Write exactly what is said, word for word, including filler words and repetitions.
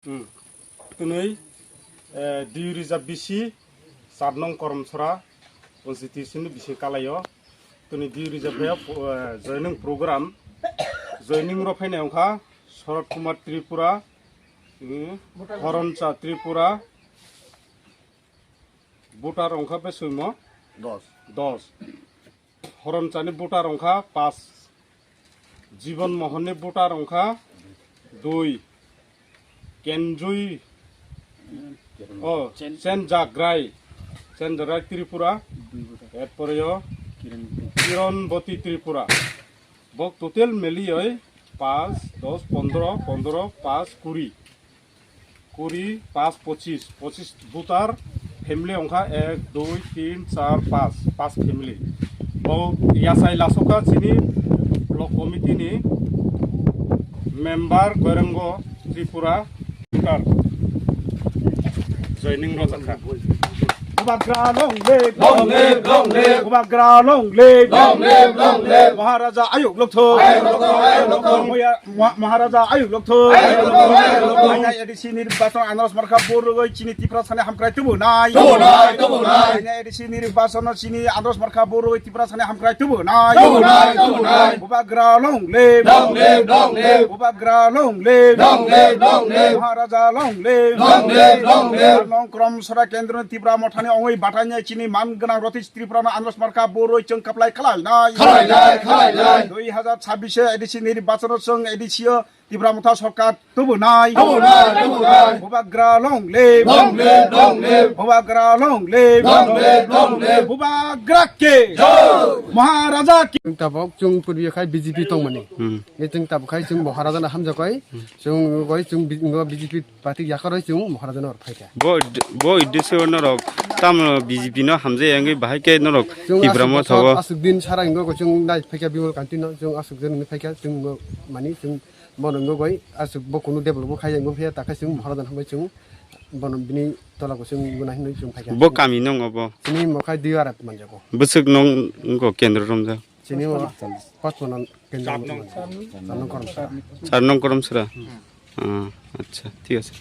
Hmm. Twnwi, eh, dui rwja bisi char nong Koromsora constituency ni bising kalaio. Twnwi dui rwja baya, eh, joining program. Joining rok phainai wngkha Sharad Kumar Tripura, hmm, Horoncha Tripura, voter wngkha besoimo dos. Dos. Horonchani voter wngkha pas. Jibon Mohonni voter wngkha dui. Kenjui, o, Chen- Chen Jagrai, Chen Jagrai Tripura, erpore o Kiran Boti Tripura. Bok total melioi pas, dos, pondro, pondro, pas, kuri. Kuri, pas, pochis, pochis voter, family wngkha ek, dui, tin, char, pas, pas family. Bo yachai lasokha chini block committee ni member Goirango Tripura. Voter joining rok jakha. Bubagra long live, long live, long live. Bubagra long live, long live, long live. Maharaja ayuk lokthok, ayuk lokthok, ayuk lokthok. Moya-, Mah-, Maharaja ayuk lokthok, ayuk lokthok, ayuk lokthok. Haina A D C nirbachon Anaros Markha vote rwgwi chini Tiprasani hamkrai tubunai, tubunai, tubunai. Haina A D C nirbachon chini Anaros Markha vote rwgwi Tiprasani hamkrai tubunai, tubunai, tubunai. Bubagra long live, long live, long live. Bubagra long live, long live, long live. Maharaja long live, long live, long live. Nong Koromsora kendroni Tipra Mothani ongwi batainai chini man gwnang Roti Tripura no Anaros Markha vote rwgwi chwng kaplai khlainai. Khlainai, khlainai. Dui hazar chabbish A D C nirbachon o chwng A D C o Tipra Motha sorkar tubunai. Tubunai, tubunai. Bubagra long live. Long live, long live. Bubagra long live. Long live, long live. Bubagra ke. Jai. Maharaja ke. Tabok chwng purbi khai B J P tongmani. Hmm. Ni chwng tabok khai chwng Maharaja na hamjakoi. Chwng goi chwng B-, ngo B J P party yakaroi chwng Maharaja no phaikha. Bo, bo uddesyo norok tamo B J P no hamjai wngwi bahai khe norok Chwng Tipra aswk Motha bosor, o. Aswk din sara hingo chwng nai phaikha Bimal Kanti no, chwng aswk din phaikha chwng ngo mani chwng bono ngo goi aswk bo kunu develop bo khaiya ngo phiya takha chwng Maharaja no hambai chwng bono bini tola bo chwng ngo nai hinwi chwng phaikha. Bo kami no ngo bo. Chini mokhai dui arat manjago. Bwswk nong ngo kendro romjak. Chini mo Post Malong kendro. Char nong Koromsora. Char nong Koromsora. Hmm. Ah, acha, thik ase.